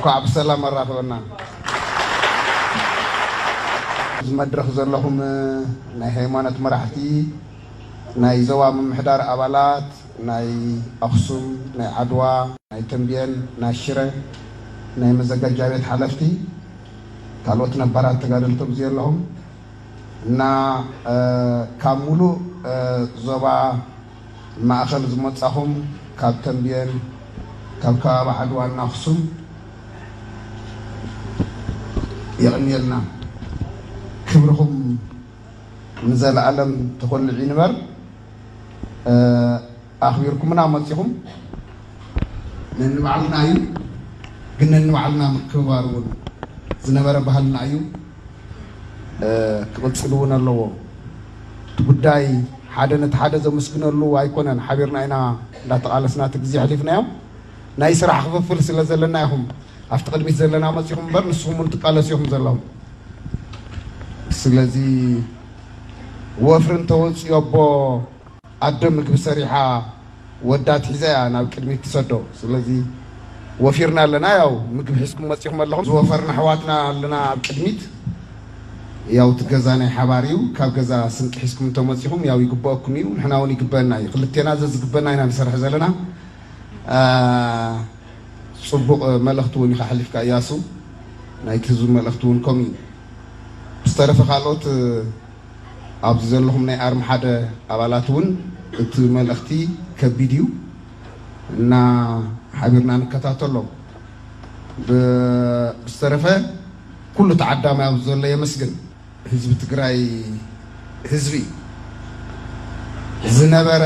እንኳዕ ብሰላም ኣራኸበና። ኣብዚ መድረኽ ዘለኹም ናይ ሃይማኖት መራሕቲ፣ ናይ ዞባ ምምሕዳር ኣባላት፣ ናይ ኣኽሱም፣ ናይ ዓድዋ፣ ናይ ተምቤን፣ ናይ ሽረ፣ ናይ መዘጋጃ ቤት ሓለፍቲ፣ ካልኦት ነባራት ተጋደልቲ ኣብዚ ዘለኹም፣ እና ካብ ሙሉእ ዞባ ማእኸል ዝመጻኹም፣ ካብ ተምቤን፣ ካብ ከባቢ ዓድዋና ኣኽሱም፣ የቕንየልና። ክብርኹም ንዘለኣለም ተኾልዕ ይንበር። ኣኽቢርኩምና መጺኹም። ነንባዕልና እዩ፣ ግን ነንባዕልና ምክብባር እውን ዝነበረ ባህልና እዩ። ክቕጽል እውን ኣለዎ። እቲ ጉዳይ ሓደ ነቲ ሓደ ዘመስግነሉ ኣይኮነን። ሓቢርና ኢና እንዳተቓለስና እቲ ግዜ ኣሕሊፍናዮ። ናይ ስራሕ ክፍፍል ስለ ዘለና ኢኹም ኣብቲ ቅድሚት ዘለና መጺኹም እምበር፣ ንስኹም እውን ትቃለሱ ኢኹም ዘለኹም። ስለዚ ወፍሪ እንተወፅዮ ኣቦ ኣደ ምግቢ ሰሪሓ ወዳ ኣትሒዛ እያ ናብ ቅድሚት ትሰዶ። ስለዚ ወፊርና ኣለና። ያው ምግቢ ሒዝኩም መፂኹም ኣለኹም። ዝወፈርና ኣሕዋትና ኣለና ኣብ ቅድሚት። ያው እቲ ገዛ ናይ ሓባር እዩ። ካብ ገዛ ስንቂ ሒዝኩም እንተመፂኹም ያው ይግበአኩም እዩ፣ ንሕና እውን ይግበአና እዩ። ክልቴና ዘዝግበና ኢና ንሰርሕ ዘለና። አ፣ ፅቡቕ መልእኽቲ እውን ኢኻ ሓሊፍካ እያሱ። ናይቲ ህዝቢ መልእኽቲ እውን ከምኡ እዩ። ብዝተረፈ ካልኦት ኣብዚ ዘለኹም ናይ ኣርሚ ሓደ ኣባላት እውን እቲ መልእኽቲ ከቢድ እዩ እና ሓቢርና ንከታተሎ። ብ-፣ ብዝተረፈ ኩሉ ተዓዳሚ ኣብዚ ዘሎ የመስግን። ህዝቢ ትግራይ ህዝቢ እዩ። ዝነበረ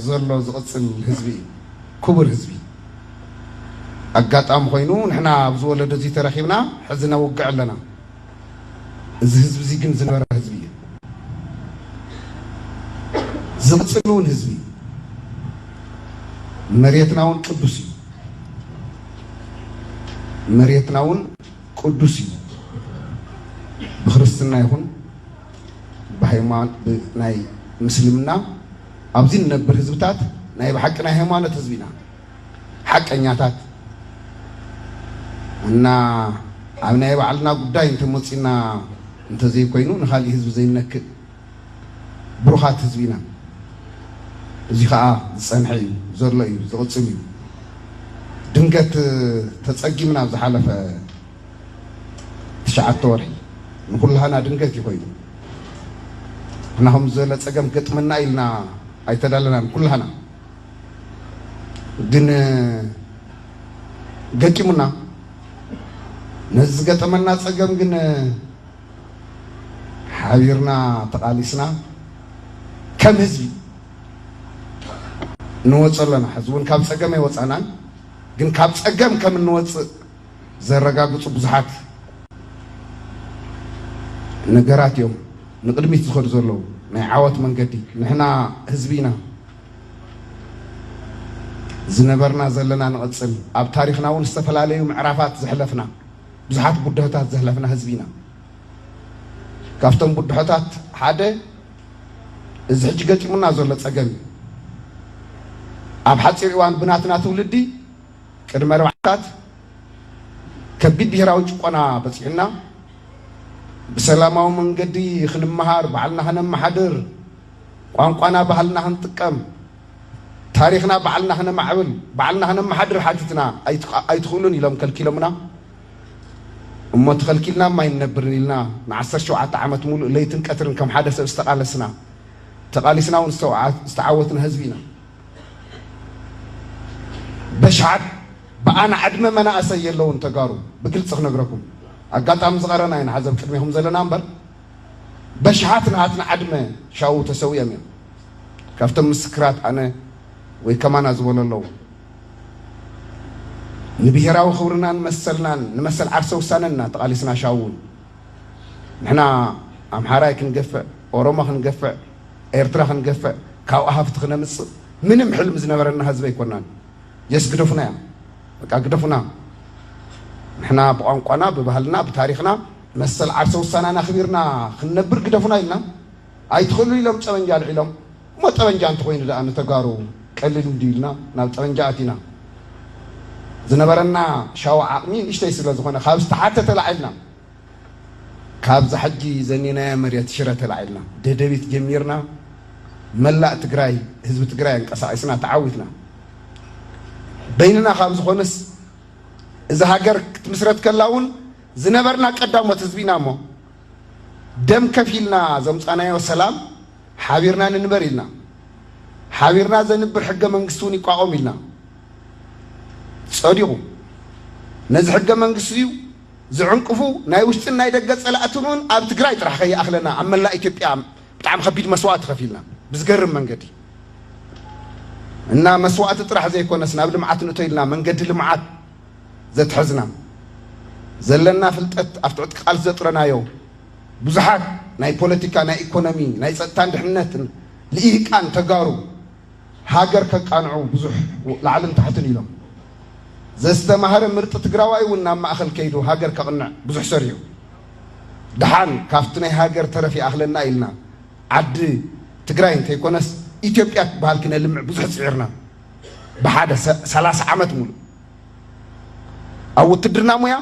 ዘሎ ዝቕጽል ህዝቢ እዩ። ክቡር ህዝቢ። ኣጋጣሚ ኮይኑ ንሕና ኣብዚ ወለዶ እዚ ተረኺብና ሕዚ ነውግዕ ኣለና። እዚ ህዝቢ እዚ ግን ዝነበረ ህዝቢ እዩ። ዝቕጽል እውን ህዝቢ እዩ። መሬትና እውን ቅዱስ እዩ። መሬትና እውን ቅዱስ እዩ። ብክርስትና ይኹን ብሃይማኖት፣ ብናይ ምስልምና ኣብዚ ንነብር ህዝብታት ናይ ብሓቂ ናይ ሃይማኖት ህዝቢ ኢና። ሓቀኛታት እና ኣብ ናይ ባዕልና ጉዳይ እንተመፂና እንተዘይኮይኑ ንኻሊእ ህዝቢ ዘይነክእ ብሩኻት ህዝቢ ኢና። እዚ ኸዓ ዝፀንሐ እዩ፣ ዘሎ እዩ፣ ዝቕፅል እዩ። ድንገት ተፀጊምና ኣብ ዝሓለፈ ትሽዓተ ወርሒ ንኩላህና ድንገት እዩ ኮይኑ። ንሕና ከም ዝበለ ፀገም ገጥመና ኢልና ኣይተዳለናን ኩላህና። ግን ገጢሙና። ነዚ ዝገጠመና ፀገም ግን ሓቢርና ተቓሊስና ከም ህዝቢ ንወፅ ኣለና። ሕዚ እውን ካብ ፀገም ኣይወፃናን፣ ግን ካብ ፀገም ከም እንወፅእ ዘረጋግፁ ብዙሓት ነገራት እዮም ንቕድሚት ዝኸዱ ዘለዉ። ናይ ዓወት መንገዲ ንሕና ህዝቢ ኢና። ዝነበርና ዘለና ንቐጽል። ኣብ ታሪኽና እውን ዝተፈላለዩ ምዕራፋት ዘሕለፍና፣ ብዙሓት ብድሆታት ዘሕለፍና ህዝቢ ኢና። ካብቶም ብድሆታት ሓደ እዚ ሕጂ ገጢሙና ዘሎ ጸገም እዩ። ኣብ ሓጺር እዋን ብናትና ትውልዲ ቅድሚ ኣርባዓታት ከቢድ ብሄራዊ ጭቆና በጺሑና፣ ብሰላማዊ መንገዲ ክንመሃር፣ ባዕልና ከነመሓድር፣ ቋንቋና ባህልና ክንጥቀም፣ ታሪኽና ባዕልና ከነማዕብል፣ ባዕልና ከነመሓድር ሓቲትና ኣይትኽ-፣ ኣይትኽእሉን ኢሎም ከልኪሎምና። እሞ ተኸልኪልና እማ ኣይንነብርን ኢልና ንዓሰርተ ሸውዓተ ዓመት ሙሉእ ለይትን ቀትርን ከም ሓደ ሰብ ዝተቓለስና፣ ተቓሊስና እውን ዝተውዓ-፣ ዝተዓወትና ህዝቢ ኢና። በሽሓት ብኣና ዕድመ መናእሰይ የለውን ተጋሩ፣ ብግልፂ ክነግረኩም። ኣጋጣሚ ዝቐረና ኢና ሓዚ ኣብ ቅድሜኹም ዘለና እምበር፣ በሽሓት ናትና ዕድመ ሻው ተሰዊኦም እዮም። ካብቶም ምስክራት ኣነ ወይ ከማና ዝበሉ ኣለዉ። ንብሄራዊ ክብርናን መሰልናን፣ ንመሰል ዓርሰ ውሳነና ተቓሊስና ሻው እውን። ንሕና ኣምሓራይ ክንገፍዕ፣ ኦሮሞ ክንገፍዕ፣ ኤርትራ ክንገፍዕ፣ ካብኡ ሃፍቲ ክነምጽእ ምንም ሕልሚ ዝነበረና ህዝቢ ኣይኮናን። የስ ግደፉና እዮም። በቃ ግደፉና። ንሕና ብቋንቋና፣ ብባህልና፣ ብታሪኽና መሰል ዓርሰ ውሳናና ኣኽቢርና ክንነብር ግደፉና ኢልና ኣይትኽእሉ ኢሎም ጠበንጃ ኣልዒሎም። እሞ ጠበንጃ እንተኾይኑ ደኣ ንተጋሩ ቀሊል እንድዩ ኢልና ናብ ጠበንጃ ኣቲና። ዝነበረና ሻዋ ዓቕሚ ንእሽተይ ስለ ዝኾነ ካብ ዝተሓተ ተላዒልና፣ ካብዛ ሕጂ ዘኒናያ መሬት ሽረ ተላዒልና ደደቢት ጀሚርና መላእ ትግራይ፣ ህዝቢ ትግራይ ኣንቀሳቒስና ተዓዊትና። በይንና ካብ ዝኾነስ እዛ ሃገር ክትምስረት ከላ እውን ዝነበርና ቀዳሞት ህዝቢ ኢና እሞ ደም ከፊልና ዘምፃናዮ ሰላም ሓቢርና ንንበር ኢልና፣ ሓቢርና ዘንብር ሕገ መንግስቲ እውን ይቋቋም ኢልና። ጸዲቑ። ነዚ ሕገ መንግስቲ እዩ ዝዕንቅፉ ናይ ውሽጥን ናይ ደገ ጸላእትን እውን ኣብ ትግራይ ጥራሕ ከይኣኽለና ኣብ መላእ ኢትዮጵያ ብጣዕሚ ከቢድ መስዋእቲ ከፊልና ብዝገርም መንገዲ። እና መስዋእቲ ጥራሕ ዘይኮነስ ናብ ልምዓት ንእቶ ኢልና መንገዲ ልምዓት ዘትሐዝና ዘለና ፍልጠት ኣብቲ ዕጥቂ ቃልሲ ዘጥረናዮ ብዙሓት ናይ ፖለቲካ፣ ናይ ኢኮኖሚ፣ ናይ ጸጥታን ድሕነትን ልሂቃን ተጋሩ ሃገር ከቃንዑ ብዙሕ ላዕልን ታሕትን ኢሎም። ዘዝተማህረ ምርጢ ትግራዋይ እውን ናብ ማእኸል ከይዱ ሃገር ከቕንዕ ብዙሕ ሰሪሑ። ደሓን ካብቲ ናይ ሃገር ተረፍ ይኣኽለና ኢልና ዓዲ ትግራይ እንተይኮነስ ኢትዮጵያ ትበሃል ክነልምዕ ብዙሕ ጽዒርና። ብሓደ ሰ-፣ ሰላሳ ዓመት ሙሉእ ኣብ ውትድርና ሙያ፣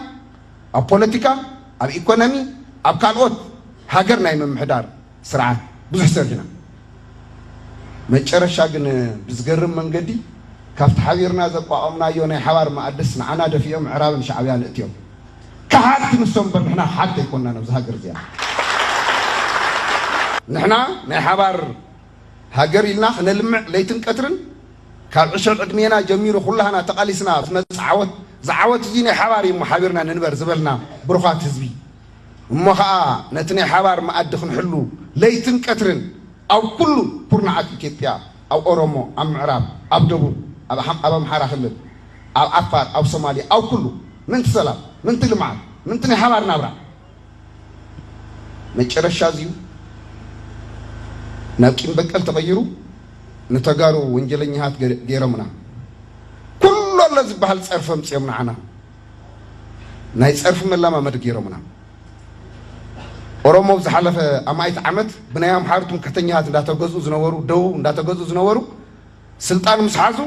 ኣብ ፖለቲካ፣ ኣብ ኢኮኖሚ፣ ኣብ ካልኦት ሃገር ናይ ምምሕዳር ስርዓት ብዙሕ ሰሪሕና። መጨረሻ ግን ብዝገርም መንገዲ ካብቲ ሓቢርና ዘቋቋምናዮ ናይ ሓባር መኣድስ ንዓና ደፊኦም ምዕራብን ሻዕብያን እትዮም። ከሓድቲ ንሶም እምበር ንሕና ከሓድቲ ኣይኮንናን ኣብዚ ሃገር እዚኣ። ንሕና ናይ ሓባር ሃገር ኢልና ክነልምዕ ለይትን ቀትርን ካብ ዕሸል ዕድሜና ጀሚሩ ኩላህና ተቓሊስና ዝመጽእ ዓወት፣ እዚ ዓወት እዚ ናይ ሓባር እዩ እሞ ሓቢርና ንንበር ዝበልና ብሩኻት ህዝቢ። እሞ ኸኣ ነቲ ናይ ሓባር መኣዲ ክንሕሉ ለይትን ቀትርን ኣብ ኩሉ ኩርናዓት ኢትዮጵያ፣ ኣብ ኦሮሞ፣ ኣብ ምዕራብ፣ ኣብ ደቡብ፣ ኣብ ኣም-፣ ኣብ ኣምሓራ ክልል፣ ኣብ ዓፋር፣ ኣብ ሶማሌ፣ ኣብ ኩሉ ምንቲ ሰላም፣ ምንቲ ልምዓት፣ ምንቲ ናይ ሓባር ናብራ። መጨረሻ እዚዩ ናብ ቂም በቀል ተቐይሩ ንተጋሩ ወንጀለኛታት ገ-፣ ገይሮምና። ኩሉ ኣሎ ዝበሃል ጸርፊ ኣምጺኦም ንዓና ናይ ጸርፊ መለማመዲ ገይሮምና። ኦሮሞ ኣብ ዝሓለፈ ኣማኢት ዓመት ብናይ ኣምሓሩ ትምክሕተኛታት እንዳተገዝኡ ዝነበሩ፣ ደቡብ እንዳተገዝኡ ዝነበሩ፣ ስልጣን ምስ ሓዙ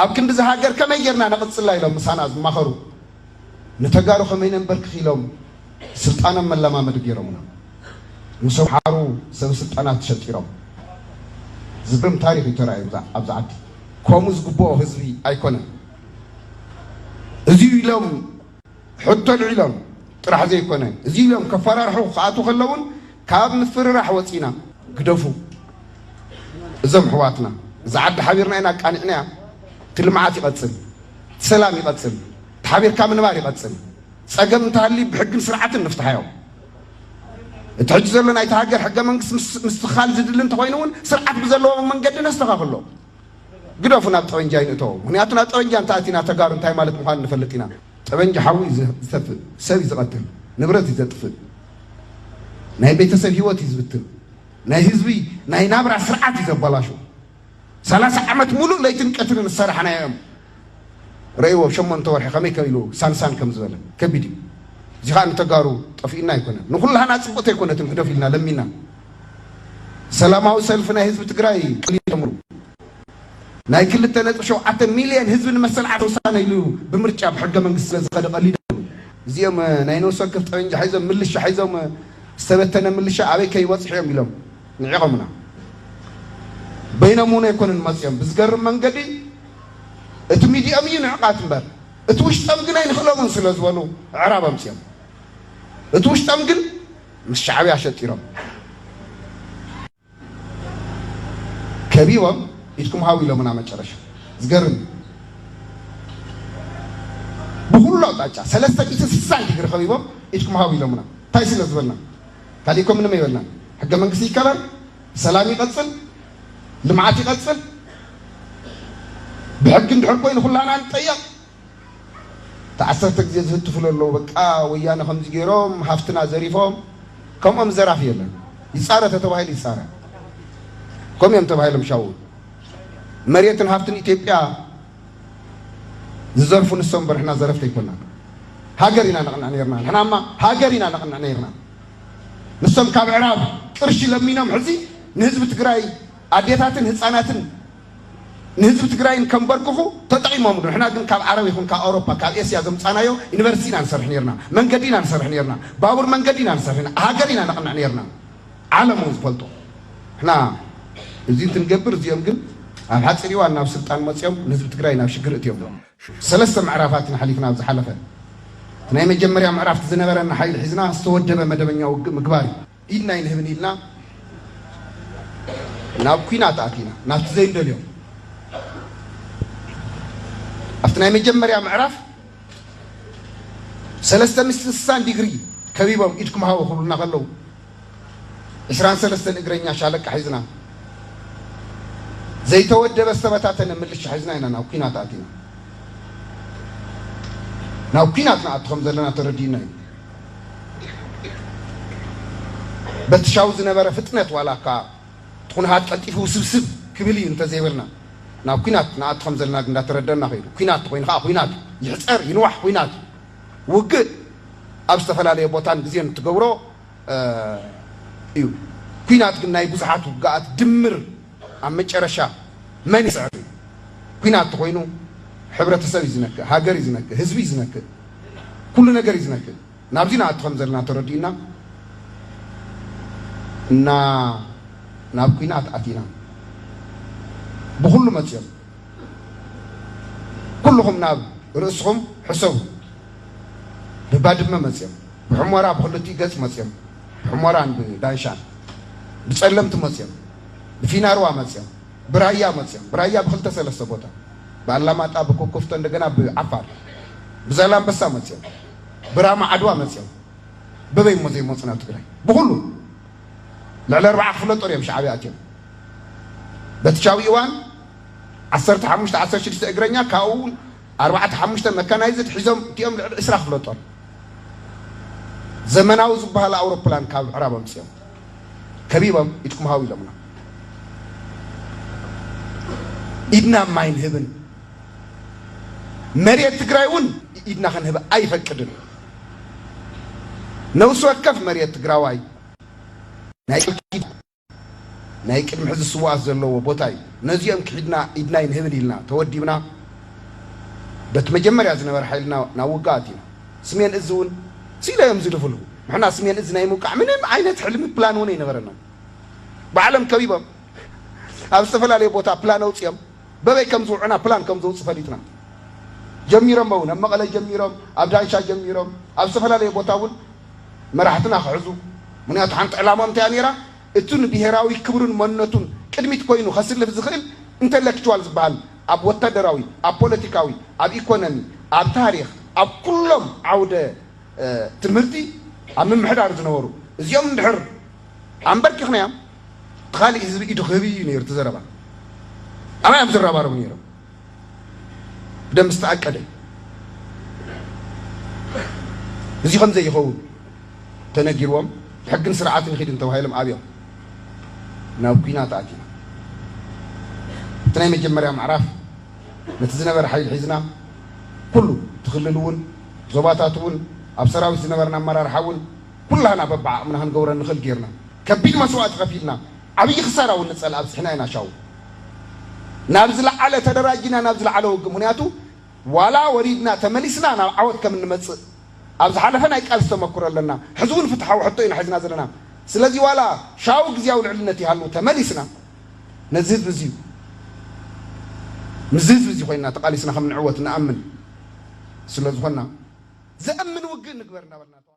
ኣብ ክንዲ እዛ ሃገር ከመይ ጌርና ነቕጽላ ኢሎም ምሳና ዝማኸሩ፣ ንተጋሩ ከመይ ነንበርክኽ ኢሎም ስልጣኖም መለማመዲ ገይሮምና። ምስ ኣምሓሩ ሰብ ስልጣናት ተሸጢሮም። ዝገርም ታሪኽ እዩ ተራእዩ ኣብዛ፣ ኣብዛ ዓዲ። ከምኡ ዝግብኦ ህዝቢ ኣይኮነን። እዚ ኢሎም ሕቶ ኣልዒሎም ጥራሕ ዘይኮነ፣ እዚ ኢሎም ከፈራርሑ ክኣትዉ ከለውን ካብ ምፍርራሕ ወፂና ግደፉ። እዞም ኣሕዋትና፣ እዛ ዓዲ ሓቢርና ኢና ኣቃኒዕናያ። እቲ ልምዓት ይቐፅል፣ እቲ ሰላም ይቐፅል፣ እቲ ሓቢርካ ምንባር ይቐፅል። ፀገም እንተሃልዩ ብሕግን ስርዓትን ንፍትሓዮ። እቲ ሕጂ ዘሎ ናይቲ ሃገር ሕገ መንግስቲ ምስ-፣ ምስትኽኻል ዝድሊ እንተኾይኑ እውን ስርዓት ብዘለዎ መንገዲ ነስተኻኽሎ። ግደፉ ናብ ጠበንጃ ይንእተዎ። ምኽንያቱ ናብ ጠበንጃ እንተኣቲና ተጋሩ እንታይ ማለት ምዃኑ ንፈልጥ ኢና። ጠበንጃ ሓዊ እዩ ዝ-፣ ዝተፍእ፣ ሰብ እዩ ዝቐትል፣ ንብረት እዩ ዘጥፍእ፣ ናይ ቤተሰብ ህይወት እዩ ዝብትን፣ ናይ ህዝቢ ናይ ናብራ ስርዓት እዩ ዘበላሹ። ሰላሳ ዓመት ሙሉእ ለይትን ቀትርን ዝሰራሕናዮም ረእይዎ ሸሞንተ ወርሒ ከመይ ከም ኢሉ ሳንሳን ከም ዝበለ ከቢድ እዩ። እዚ ኸዓ ንተጋሩ ጠፊእና ኣይኮነን፣ ንኹላህና ጽቡቕቲ ኣይኮነትን። ግደፉ ኢልና ለሚና። ሰላማዊ ሰልፊ ናይ ህዝቢ ትግራይ ቀሊል ጀምሩ። ናይ ክልተ ነጥቢ ሸውዓተ ሚልዮን ህዝቢ ንመሰል ዓርሰ ውሳነ ኢሉ ብምርጫ ብሕገ መንግስቲ ስለ ዝኸደ ቀሊል ጀምሩ። እዚኦም ናይ ነፍሲ ወከፍ ጠበንጃ ሒዞም፣ ምልሻ ሒዞም፣ ዝተበተነ ምልሻ ኣበይ ከይበጽሑ እዮም ኢሎም ንዒቖምና። በይኖም እውን ኣይኮኑን መጺኦም። ብዝገርም መንገዲ እቲ ሚዲኦም እዩ ንዕቓት እምበር እቲ ውሽጦም ግን ኣይንኽእሎምን ስለ ዝበሉ ኣዕራብ ኣምጺኦም። እቲ ውሽጦም ግን ምስ ሻዕብያ ሸጢሮም። ከቢቦም ኢድኩም ሃቡ ኢሎምና። መጨረሻ ዝገርም እዩ። ብኩሉ ኣቕጣጫ ሰለስተ ሚእቲ ስሳን ዲግሪ ከቢቦም ኢድኩም ሃቡ ኢሎምና። እንታይ ስለ ዝበልና? ካልእ እኮ ምንም ኣይበልናን። ሕገ መንግስቲ ይከበር፣ ሰላም ይቐጽል፣ ልምዓት ይቐጽል፣ ብሕጊ እንድሕር ኮይኑ ኩላና ንጠየቕ። እቲ ዓሰርተ ግዜ ዝህትፉ ለለዉ፣ በቃ ወያነ ከምዚ ገይሮም ሃፍትና ዘሪፎም። ከምኦም ዘራፊ የለን። ይጻረ ተተባሂሉ ይጻረ። ከምኡ እዮም ተባሂሎም ሻው። መሬትን ሃፍትን ኢትዮጵያ ዝዘርፉ ንሶም እምበር ንሕና ዘረፍቲ ኣይኮናን። ሃገር ኢና ነቕንዕ ነይርና። ንሕናማ ሃገር ኢና ነቕንዕ ነይርና። ንሶም ካብ ዕራብ ቅርሺ ለሚኖም ሕዚ ንህዝቢ ትግራይ ኣዴታትን ህፃናትን ንህዝቢ ትግራይን ከንበርክኹ ተጠቒሞምሉ። ንሕና ግን ካብ ዓረብ ይኹን ካብ ኣውሮፓ ካብ ኤስያ ዘምፃናዮ ዩኒቨርሲቲ ኢና ንሰርሕ ነርና፣ መንገዲ ኢና ንሰርሕ ነርና፣ ባቡር መንገዲ ኢና ንሰርሕ፣ ሃገር ኢና ነቕንዕ ነርና። ዓለም እውን ዝፈልጦ። ንሕና እዚ እንትንገብር እዚኦም ግን ኣብ ሓፂር እዋን ናብ ስልጣን መፂኦም ንህዝቢ ትግራይ ናብ ሽግር እትዮም። ሰለስተ ምዕራፋት ኢና ሓሊፍና ኣብ ዝሓለፈ። እቲ ናይ መጀመርያ ምዕራፍ ዝነበረና ሓይሊ ሒዝና ዝተወደበ መደበኛ ውግእ ምግባር እዩ። ኢድና ኣይንህብን ኢልና ናብ ኲናት ኣቲና፣ ናብቲ ዘይንደልዮ። ኣብቲ ናይ መጀመርያ ምዕራፍ ሰለስተ ሚእቲ ስሳን ዲግሪ ከቢቦም ኢድኩም ሃቡ ክብሉና ከለዉ፣ ዕስራን ሰለስተን እግረኛ ሻለቃ ሒዝና፣ ዘይተወደበ ዝተበታተነ ምልሻ ሒዝና ኢና ናብ ኲናት ኣቲና። ናብ ኲናት ንኣቱ ከም ዘለና ተረዲእና እዩ። በቲ ሻው ዝነበረ ፍጥነት ዋላ እኳ እቲ ኩነታት ቀልጢፉ ውስብስብ ክብል እዩ እንተዘይበልና፣ ናብ ኲናት ንኣቱ ከም ዘለና ግን እንዳተረደና ከይዱ። ኲናት ኮይኑ ከዓ ኲናት ይሕፀር ይንዋሕ ኲናት ውግእ ኣብ ዝተፈላለየ ቦታን ግዜን እትገብሮ፣ እ፣ እዩ። ኲናት ግን ናይ ብዙሓት ውግኣት ድምር ኣብ መጨረሻ መን ይስዕር እዩ? ኲናት ተኾይኑ ሕብረተሰብ እዩ ዝነክእ፣ ሃገር እዩ ዝነክእ፣ ህዝቢ እዩ ዝነክእ፣ ኩሉ ነገር እዩ ዝነክእ። ናብዚ ንኣቱ ከም ዘለና ተረዲእና እና ናብ ኲናት ኣቲና። ብኹሉ መፅዮም፣ ኩልኹም ናብ ርእስኹም ሕሰቡ። ብባድመ መፅዮም፣ ብሑመራ ብክልቲኡ ገፅ መፅዮም፣ ብሑመራን ብዳንሻን ብፀለምቲ መፅዮም፣ ብፊናርዋ መፅዮም፣ ብራያ መፅዮም፣ ብራያ ብክልተ ሰለስተ ቦታ፣ ብኣላማጣ፣ ብኮኮፍቶ፣ እንደገና ብዓፋር፣ ብዛላምበሳ መፅዮም፣ ብራማ ዓድዋ መፅዮም። በበይ እሞ ዘይመፁ ናብ ትግራይ? ብኩሉ ልዕሊ ኣርባዓ ክፍለ ጦር እዮም ሻዕብያ ኣትዮም። በቲ ሻው እዋን ዓሰርተ ሓሙሽተ ዓሰርተ ሽዱሽተ እግረኛ፣ ካብኡ እውን ኣርባዕተ ሓሙሽተ መካናይዝድ ሒዞም እቲኦም ልዕሊ ዕስራ ክፍለ ጦር። ዘመናዊ ዝበሃል ኣውሮፕላን ካብ ምዕራብ ኣምፅኦም ከቢቦም ኢድኩም ሃቡ ኢሎምና። ኢድና ማይ ንህብን መሬት ትግራይ እውን ኢድና ክንህብ ኣይፈቅድን። ነብሲ ወከፍ መሬት ትግራዋይ ናይ ቃል ኪዳን ናይ ቅድሚ ሕዚ ስውኣት ዘለዎ ቦታ እዩ። ነዚኦም ክሒድና ኢድና ይንህብን ኢልና ተወዲብና፣ በቲ መጀመርያ ዝነበረ ሓይልና ናብ ውግእ ኣቲና። ስሜን እዝ እውን ስኢለ እዮም ዝልፍልፉ። ንሕና ስሜን እዝ ናይ ምውቃዕ ምንም ዓይነት ሕልሚ ፕላን እውን ኣይነበረናን። ባዕሎም ከቢቦም ኣብ ዝተፈላለየ ቦታ ፕላን ኣውፅኦም በበይ ከም ዝውዑና ፕላን ከም ዘውፅ ፈሊጥና። ጀሚሮም እውን ኣብ መቐለ ጀሚሮም፣ ኣብ ዳንሻ ጀሚሮም፣ ኣብ ዝተፈላለየ ቦታ እውን መራሕትና ክሕዙ። ምክንያቱ ሓንቲ ዕላማኦም እንታይ እያ ነይራ? እቱ ንብሄራዊ ክብሩን መንነቱን ቅድሚት ኮይኑ ከስልፍ ዝኽእል ኢንተሌክቹዋል ዝበሃል ኣብ ወታደራዊ፣ ኣብ ፖለቲካዊ፣ ኣብ ኢኮኖሚ፣ ኣብ ታሪኽ፣ ኣብ ኩሎም ዓውደ፣ እ፣ ትምህርቲ ኣብ ምምሕዳር ዝነበሩ እዚኦም እንድሕር ኣንበርኪኽናዮም፣ እቲ ካሊእ ህዝቢ ኢዱ ክህብ እዩ ነይሩ እቲ ዘረባ። ኣባይ እዮም ዝረባረቡ ነይሮም። ብደም ዝተኣቀደ እዚ ከም ዘይኸውን ተነጊርዎም፣ ብሕግን ስርዓትን ይኺድ እንተባሂሎም ኣብዮም ናብ ኲናት ኣቲና። እቲ ናይ መጀመርያ ምዕራፍ ነቲ ዝነበረ ሓይሊ ሒዝና፣ ኩሉ እቲ ክልል እውን፣ ዞባታት እውን፣ ኣብ ሰራዊት ዝነበረና ኣመራርሓ እውን፣ ኩላህና በብዓቕምና ክንገብሮ ንኽእል ጌርና። ከቢድ መስዋእቲ ከፊልና፣ ዓብዪ ክሳራ እውን ንፀልእ ኣብፂሕና ኢና ሻው። ናብ ዝለዓለ ተደራጂና፣ ናብ ዝለዓለ ውግእ። ምኽንያቱ ዋላ ወሪድና ተመሊስና ናብ ዓወት ከም እንመፅእ ኣብ ዝሓለፈ ናይ ቃልሲ ተመክሮ ኣለና። ሕዚ እውን ፍትሓዊ ሕቶ ኢና ሒዝና ዘለና። ስለዚ ዋላ ሻው ግዜያዊ ልዕልነት ይሃሉ ተመሊስና ነዚ ህዝቢ እዚ፣ ምስዚ ህዝቢ እዚ ኮይንና ተቃሊስና ከም ንዕወት ንኣምን ስለ ዝኾንና፣ ዘእምን ውግእ ንግበር እናበልና